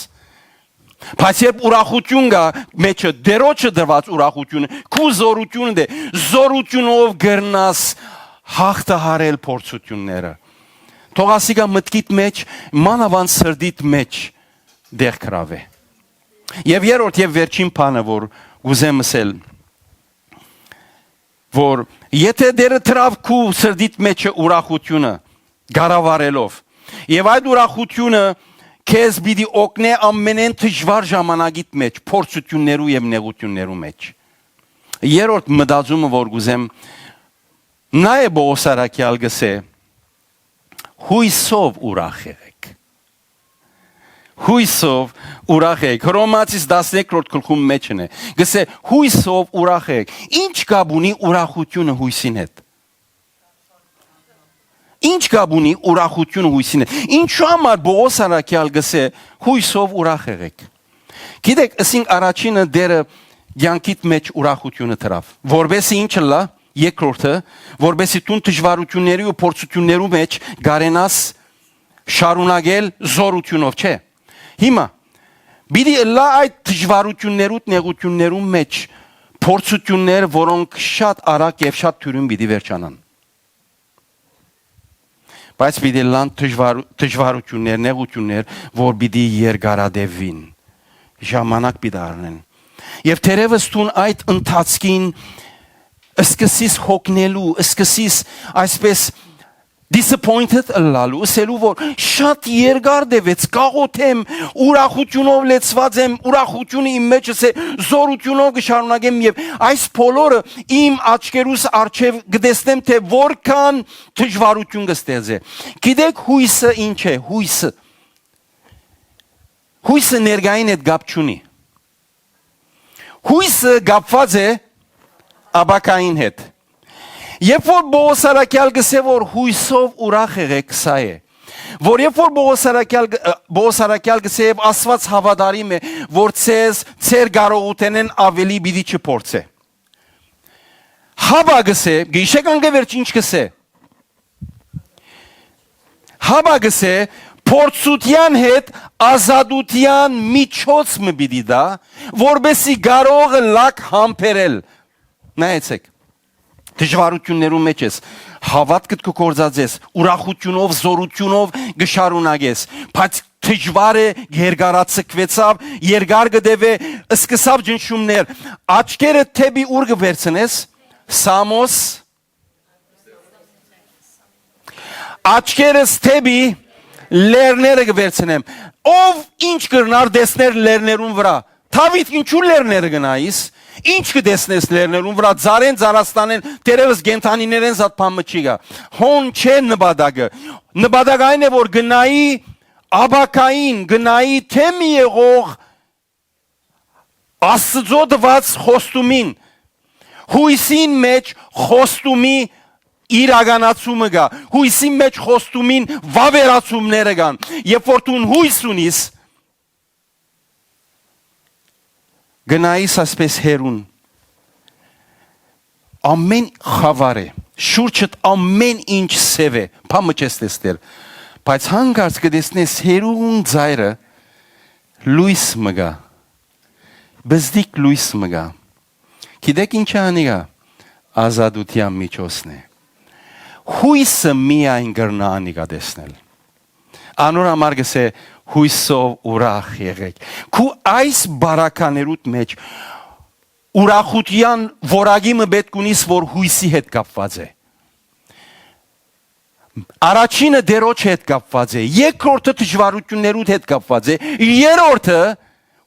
Բայց երբ ուրախութիւն կայ, մէջը Տէրոջը տրուած ուրախութիւնը, քու զօրութիւնդ է, զօրութիւնով կրնաս հաղթահարել փորձութիւնները։ Թող ասիկա մտքիդ մէջ, մանաւանդ սրտիդ մէջ տեղ գրաւէ։ Եւ երրորդ եւ վերջին բանը, որ կ'ուզեմ ըսել, որ եթէ Տէրը տրաւ քու սրտիդ մէջը ուրախութիւնը կառավարելով, եւ այդ ուրախութիւնը քեզ պիտի օգնէ ամենէն դժուար ժամանակիդ մէջ, փորձութիւններու եւ նեղութիւններու մէջ։ Երրորդ մտածումը, որ կ'ուզեմ, նայ է Պողոս առաքեալ կ'ըսէ. «Յոյսով ուրախ եղեք»։ Յոյսով ուրախ եղեք։ Հռոմացիս տասներկրորդ գլխուն մէջն է։ Կ'ըսէ. «Յոյսով ուրախ եղեք»։ Ի՞նչ կապ ունի ուրախութիւնը յոյսին հետ։ Ի՞նչ կապ ունի ուրախութիւնը յոյսին հետ։ Ինչու համար Պողոս առաքեալ կ'ըսէ. «Յոյսով ուրախ եղեք»։ Գիտեք, ըսինք առաջինը Տէրը կեանքիդ մէջ ուրախութիւնը տրաւ, որպեսզի ինչ ըլլայ, երկրորդը, որպեսզի դուն դժուարութիւններու ու փորձութիւններու մէջ կարենաս շարունակել զօրութիւնով, չէ՞։ Հիմա, պիտի ըլլայ այդ դժուարութիւններու, նեղութիւններու մէջ փորձութիւններ, որոնք շատ արագ եւ շատ դիւրին պիտի վերջանան։ Բայց պիտի ըլլան դժուար-, դժուարութիւններ, նեղութիւններ, որ պիտի երկարատեւին, ժամանակ պիտի առնեն։ Եւ թերեւս դուն այդ ընթացքին սկսես հոգնելու, սկսես այսպես disappointed ըլլալու, ըսելու, որ շատ երկար տեւեց, կաղոթեմ, ուրախութիւնով լեցուած եմ, ուրախութիւնը իմ մէջս է, զօրութիւնով կը շարունակեմ եւ այս բոլորը իմ աչքերուս առջեւ կը տեսնեմ, թէ որքան դժուարութիւն կը ստեղծէ։ Գիտեք, յոյսը ինչ է, յոյսը։ Յոյսը ներկային հետ կապ չունի։ Յոյսը կապուած է ապագային հետ։ Երբ որ Պողոս առաքեալ կ'ըսէ, որ յոյսով ուրախ եղեք, սա է, որ երբ որ Պողոս առաքեալ կը-, ը, Պողոս առաքեալ կ'ըսէ, եւ Աստուած հաւատարիմ է, որ ձեզ, ձեր կարողութենէն աւելի պիտի չփորձէ։ Հապա կ'ըսէ, գիշեք անկէ վերջ ինչ կ'ըսէ։ Հապա կ'ըսէ, փորձութեան հետ ազատութեան միջոց մը պիտի տայ, որպեսզի կարող ըլլաք համբերել։ Նայեցեք, դժուարութիւններու մէջ ես, հաւատքդ կը գործածես, ուրախութիւնով, զօրութիւնով կը շարունակես, բայց դժուար է, երկարաձգուեցաւ, երկար կը տեւէ, սկսաւ ճնշումներ, աչքերը դէպի ուր կը վերցնես, Սամոս, աչքերս դէպի լեռները կը վերցնեմ։ Ով ինչ կրնար տեսներ լեռներուն վրա։ Դաւիթ, ինչու լեռները կը նայիս, ինչ կը տեսնես լեռներուն վրա, ծառեն, ծառաստանեն, թերեւս կենդանիներէն զատ բան մը չի գայ։ Հոն չէ նպատակը։ Նպատակը այն է, որ կը նայի ապագային կը նայի դէմ եղող Աստուծոյ տուած խոստումին, յոյսին մէջ խոստումի իրականացումը կայ, յոյսին մէջ խոստումին վաւերացումները կան, երբ որ դուն յոյս ունիս, կը նայիս այսպէս հեռուն, ամէն խաւար է, շուրջդ ամէն ինչ սեւ է, բան մը չես տեսներ, բայց հանկարծ կը տեսնես հեռուն ծայրը, լոյս մը կայ, բզդիկ լոյս մը կայ։ Գիտէք ի՞նչ է անիկա։ Ազատութեան միջոցն է։ Յոյսը միայն կրնայ անիկա տեսնել։ Անոր համար կ'ըսէ. «Յոյսով ուրախ եղէք»։ Քու այս բարականերուդ մէջ ուրախութեան որակի մը պէտք ունիս, որ յոյսի հետ կապուած է։ Առաջինը Տէրոջ հետ կապուած է, երկրորդը դժուարութիւններուդ հետ կապուած է, երրորդը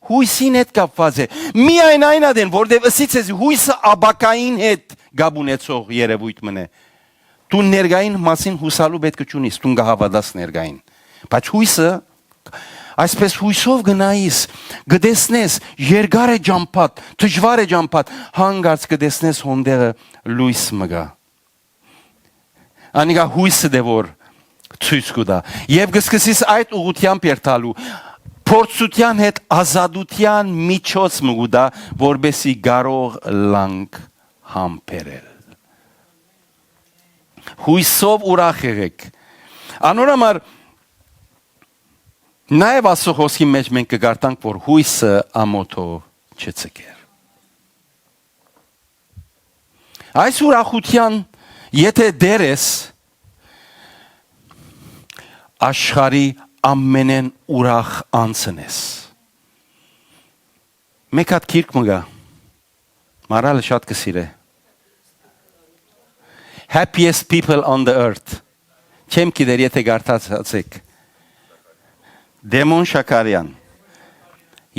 յոյսին հետ կապուած է։ Միայն այն ատեն, որտեւ ըսի ձեզի, յոյսը ապագային հետ կապ ունեցող երեւոյթ մըն է։ Դուն ներկային մասին յուսալու պէտք չունիս, դուն կը հաւատաս ներկային։ Բայց յոյսը, այսպէս յոյսով կը նայիս, կը տեսնես երկար է ճամբադ, դժուար է ճամբադ, հանկարծ կը տեսնես հոն տեղը լոյս մը կայ։ Անիկա յոյսը դէ որ ցոյց կու տայ։ Եւ կը սկսես այդ ուղղութեամբ երթալու, փորձութեան հետ ազատութեան միջոց մը կու տայ, որպէսզի կարող լանք համբերել։ Յոյսով ուրախ եղէք։ Անոր համար նաեւ Աստուծոյ խօսքի մէջ մենք կը կարդանք, որ յոյսը ամօթով չցկեր։ Այս ուրախութեան, եթե տէր ես, աշխարհի ամենէն ուրախ անձն ես։ Մէկ հատ գիրք մը կայ, Մարալը շատ կը սիրէ։ Happiest People on the Earth։ Չեմ գիտեր, եթե կարդացած եք։ Դեմոն Շաքարեան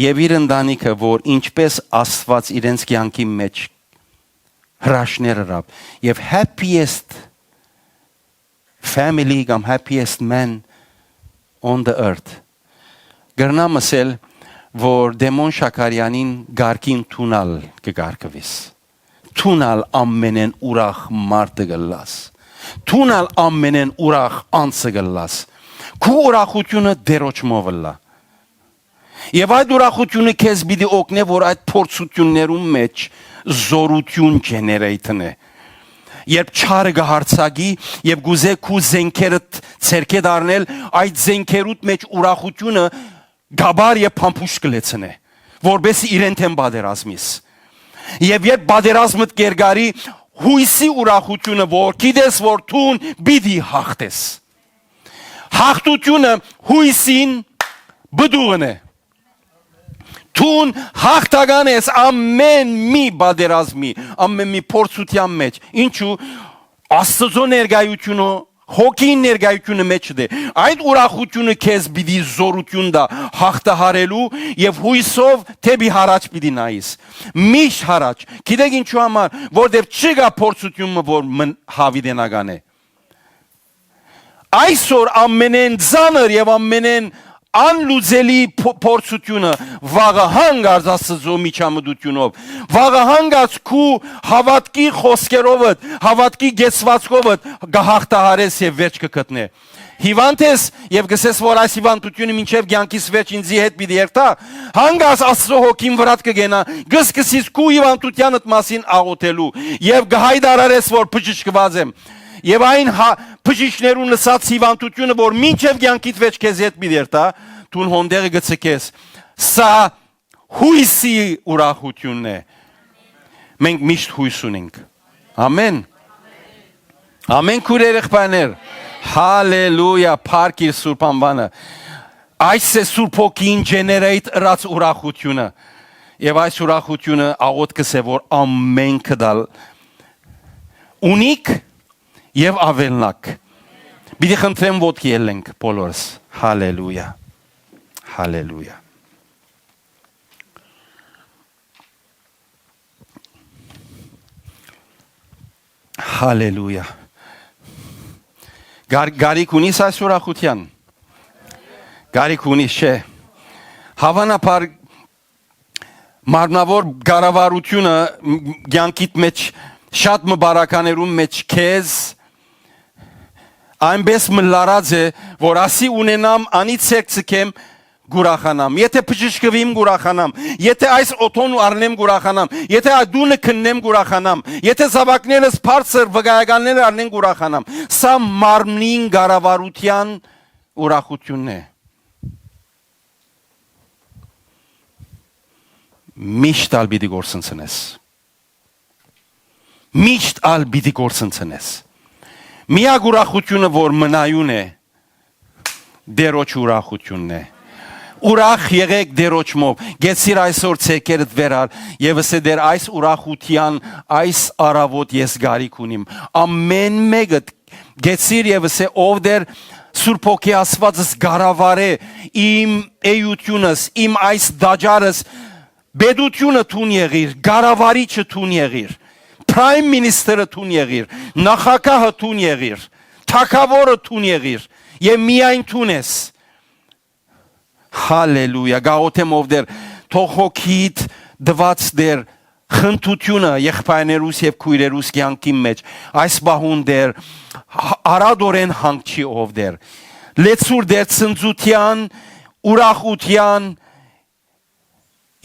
եւ իր ընտանիքը, որ ինչպես Աստուած իրենց կեանքի մէջ հրաշքներ ըրաւ, եւ happiest family կամ happiest man on the earth, կրնամ ըսել, որ Դեմոն Շաքարեանին կարգին դուն ալ կը կարգուիս։ Դուն ալ ամենէն ուրախ մարդը կ'ըլլաս։ Դուն ալ ամենէն ուրախ անձը կ'ըլլաս։ Քու ուրախութիւնը Տէրոջմով ըլլայ։ Եւ այդ ուրախութիւնը քեզ պիտի օգնէ, որ այդ փորձութիւններուն մէջ զօրութիւն generate-ն է։ Երբ չարը կը յարձակի եւ կ'ուզէ քու զենքերդ ձեռքէդ առնել, այդ զենքերուդ մէջ ուրախութիւնը գաբար եւ փամփուշտ կը լեցնէ, որպէս իրեն դէմ պատերազմիս։ Եւ երբ պատերազմդ կերկարի, յոյսի ուրախութիւնը, որ գիտես, որ դուն պիտի հաղթես։ Հաղթութիւնը յոյսին պտուղն է։ Դուն հաղթական ես ամէն մի պատերազմի, ամէն մի փորձութեան մէջ։ Ինչու՞, Աստուծոյ ներկայութիւնը, հոգին ներկայութիւնը մէջդ է։ Այդ ուրախութիւնը քեզ պիտի զօրութիւն տայ հաղթահարելու եւ յոյսով դէպի յառաջ պիտի նայիս։ Միշտ յառաջ։ Գիտեք ինչու համար, որտեւ չկայ փորձութիւն մը, որ մն յաւիտենական է։ Այսօր ամենէն ծանր եւ ամենէն անլուծելի փ-, փորձութիւնը վաղը հանգարց Աստուծոյ միջամտութիւնով, վաղը հանգարց քու հաւատքի խօսքերովդ, հաւատքի կեցուածքովդ կը հաղթահարես եւ վերջ կը գտնէ։ Հիվանդ ես եւ կ'ըսես, որ այս հիվանդութիւնը մինչեւ կեանքիս վերջ ինծի հետ պիտի երթայ, հանգարց Աստուծոյ հոգին վրադ կը կենայ, կը սկսես քու հիվանդութեանդ մասին աղօթելու եւ կը յայտարարես, որ բժշկուած եմ։ Եւ այն հա-, բժիշկներուն ըսած հիվանդութիւնը, որ մինչեւ կեանքիդ վերջ քեզ հետ պիտի երթայ, դուն հոն տեղը կը ցկես։ Սա յոյսի ուրախութիւնն է։ Մենք միշտ յոյս ունենք։ Ամեն։ Ամեն, քուրեր, եղբայրներ։ Հալելույա, փառք իր սուրբ անուանը։ Այս է Սուրբ Հոգին generate ըրած ուրախութիւնը։ Եւ այս ուրախութիւնը աղօթքս է, որ ամենքը տալ ունիք եւ աւելնաք։ Պիտի խնդրեմ, ոտքի ելենք բոլորս։ Հալելույա։ Հալելույա։ Հալելույա։ Գար-, գարիք ունի՞ս այս ուրախութեան։ Կարիք ունի, չէ։ Հաւանաբար մարմնաւոր կառավարութիւնը կեանքիդ մէջ շատ մը բարականերուն մէջ քեզ այնպէս մը լարած է, որ ասի ունենամ, անի ձեռք ձգեմ, կ'ուրախանամ։ Եթե բժշկուիմ, կ'ուրախանամ։ Եթե այս օթոն առնեմ, կ'ուրախանամ։ Եթե այդ տունը քննեմ, կ'ուրախանամ։ Եթե զաւակներս բարձր վկայականներ առնեն, կ'ուրախանամ։ Սա մարմնին կառավարութեան ուրախութիւնն է։ Միշտ ալ պիտի կորսնցնես։ Միշտ ալ պիտի կորսնցնես։ Միակ ուրախութիւնը որ մնայուն է, Տերոջ ուրախութիւնն է։ Ուրախ եղեք Տերոջմով։ Կեցիր այսօր ձեռքերդ վերար եւ ըսե Տեր, այս ուրախութեան, այս առաւօտ ես գարիք ունիմ։ Ամեն մեկը կեցիր եւ ըսե, ով Տեր, Սուրբ Հոգի Աստուածս կառավարէ իմ էութիւնս, իմ այս տաճարս, պետութիւնը դուն եղիր, կառավարիչը դուն եղիր, պրայմ մինիսթերը դուն եղիր, նախագահը դուն եղիր, թագաւորը դուն եղիր եւ միայն դուն ես։ Հալելույա, գաղութեմ ով Տեր, թող հոգիդ տուած Տեր, խնդրութիւնը եղբայրներուս եւ քոյրերուս կեանքին մէջ, այս պահուն Տեր, ա-, արատորեն հանգչի ով Տեր, լեցուր Տեր ցնծութեան, ուրախութեան,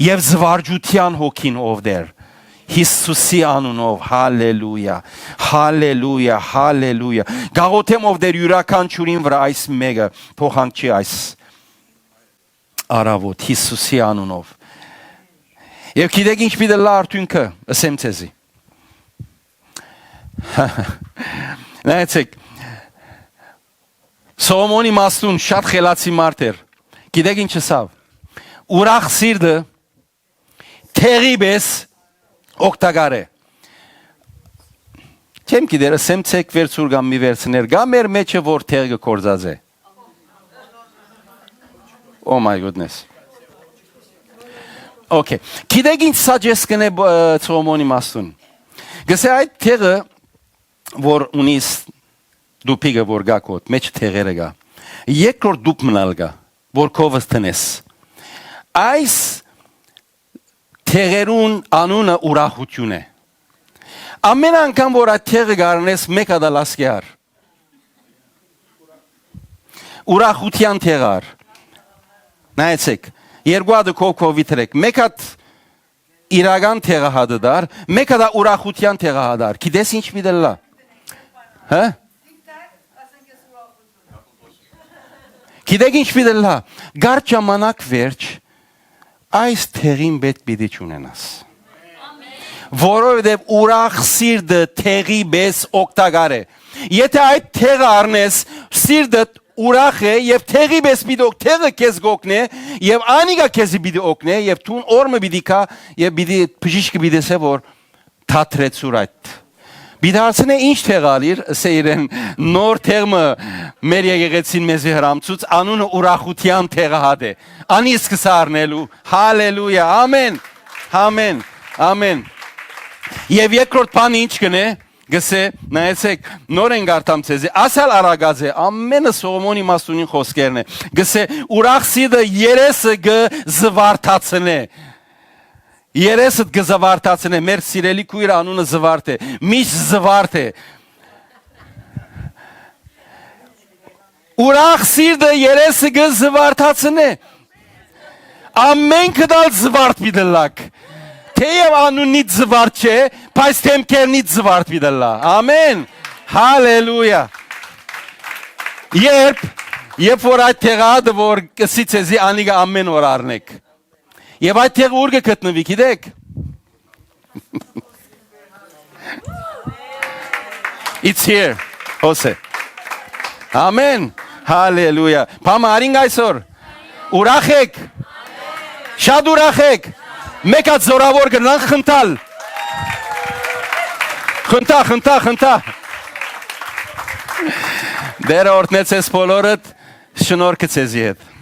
եւ զվարճութեան հոգին ով Տեր, Յիսուսի անունով, հալելույա, հալելույա, հալելույա։ Գաղութեմ ով Տեր յուրաքանչիւրին վրայ այս մէկը, թող հանգչի այս առաւօտ, Յիսուսի անունով։ Եւ գիտեք ինչ պիտի ըլլայ արդիւնքը, ըսեմ ձեզի։ Նայեցեք, Սողոմոնի Մաստուն շատ խելացի մարդ էր։ Գիտեք ինչ ըսաւ։ Ուրախ սիրտը թեղի պէս օգտակար է։ Չեմ գիտեր, ըսեմ ձեկ վերցուր կամ մի վերցներ, կամ մեր մեջը որ թեղ կը կործած է։ Oh my goodness. Okay. Գիտեք ինչ սա ջես կնե, ը, Սողոմոնի Մաստուն։ Գսե այդ թեղը, որ ունիս դուփիկը, որ գա քոդ, մեջ թեղերը գա։ Երկրորդ դուփ մնալ գա, որ քովս տնես։ Այս թեղերուն անունը ուրախութիւն է։ Ամեն անգամ, որ այդ թեղը գարնես, մեկ հատ ալ ասկի առ։ Ուրախութեան թեղը առ։ Նայեցեք, երկու հատը քով քովի դրեք։ Մեկ հատ իրական թեղը հատը դար, մեկ հատ ալ ուրախութեան թեղը հատը առ։ Գիտես ինչ պիտի ըլլայ։ Հա՞։ Գիտեք ինչ պիտի ըլլայ։ Կար ժամանակ վերջ, այս թեղին պետք պիտի չունենաս։ Որովհետև ուրախ սիրտը թեղի պէս օգտակար է։ Եթե այդ թեղը առնես, սիրտը ուրախ է եւ թեղի պէս պիտի օգ-, թեղը քեզ կօգնէ եւ անիկա քեզի պիտի օգնէ եւ դուն օր մը պիտի գայ եւ պիտի, բժիշկը պիտի ըսէ որ թատրեցուր այդ։ Պիտի հարցնէ, ինչ թեղ ալիր, ըսէ իրեն, նոր թեղ մը մեր եկեղեցին մեզի հրամցուց, անունը ուրախութեան թեղը հատ է։ Անի սկսա առնելու։ Հալելույա, ամեն, ամեն, ամեն։ Եվ երկրորդ բանը ինչ կնե, գսե, նայեցեք, նոր են գարտամ ձեզի, ասալ արագած է, ամենը Սողոմոնի Մաստունին խոսքերն է, գսե, ուրախ սիրտը երեսը գ զվարթացնե։ Երեսդ կը զվարթացնե, մեր սիրելի քույրը անունը Զվարթ է, միշտ Զվարթ է։ Ուրախ սիրտը երեսը կը զվարթացնե։ Ամենքդ ալ զվարթ պիտի ըլլաք։ Թեև անունիդ զվարթ չէ, բայց դեմքերնիդ զվարթ պիտի ըլլայ։ Ամեն։ Հալելույա։ Երբ, երբ որ այդ թեղը հատը որ կսի ձեզի անիկա ամեն օր առնեք։ Եվ այդ թեղը ո՞ւր կը գտնուի, գիտեք։ It's here, Հոսե։ Ամեն։ Հալելույա։ Բա մարինք այսօր։ Ուրախ եք։ Շատ ուրախ եք։ Մեկ հատ զորաւոր կրնանք խնդալ։ Խնդա, խնդա, խնդա։ Դերը օրհնեց ես բոլորդ, շնորհքը ձեզի հետ։